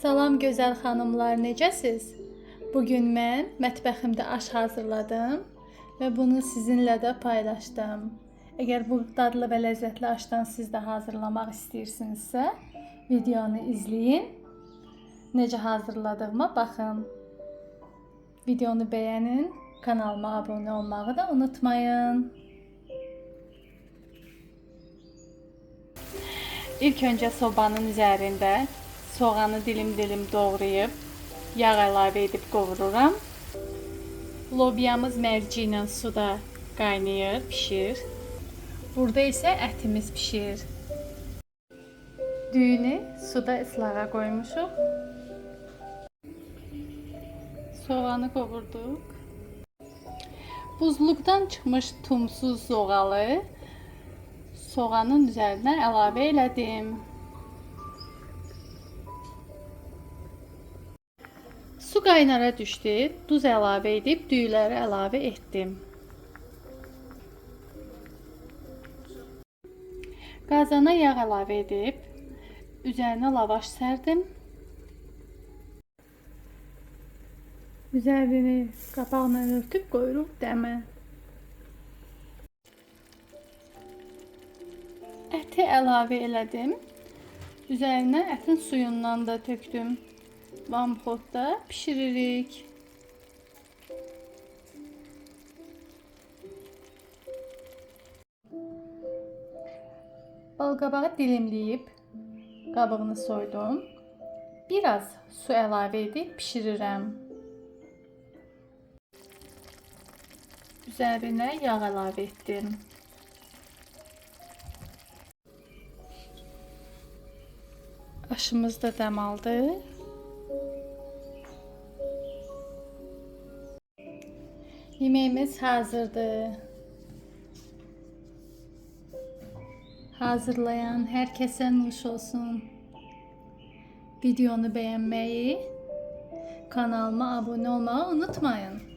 Salam gözəl xanımlar, necəsiz? Bugün mən mətbəximdə aş hazırladım və bunu sizinlə də paylaşdım. Əgər bu dadlı və ləzzətli aşdan siz də hazırlamaq istəyirsinizsə, videonu izləyin. Necə hazırladığıma baxın. Videonu bəyənin, kanalıma abunə olmağı da unutmayın. İlk öncə sobanın üzərində soğanı dilim-dilim doğrayıb yağ əlavə edib qovururam. Lobiyamız mərci ilə suda qaynayır, pişir. Burada isə ətimiz pişir. Düyünü suda ıslağa qoymuşuq. Soğanı qovurduq. Buzluqdan çıxmış tumsuz zoğalı soğanın üzərinə əlavə elədim. Su qaynara düşdü. Duz əlavə edib düyüləri əlavə etdim. Qazana yağ əlavə edib üzərinə lavaş sərdim. Üzərini qapaqla örtüb qoyuruq dəmə. Əti əlavə elədim. Üzərinə ətin suyundan da tökdüm. Vamxodda pişiririk. Balqabağı dilimləyib qabığını soydum. Biraz su əlavə edib pişirirəm. Üzərinə yağ əlavə etdim. Aşımız da dəm aldı. Yemeğimiz hazırdır. Hazırlayan herkese nuş olsun. Videonu beğenmeyi, kanalıma abone olmayı unutmayın.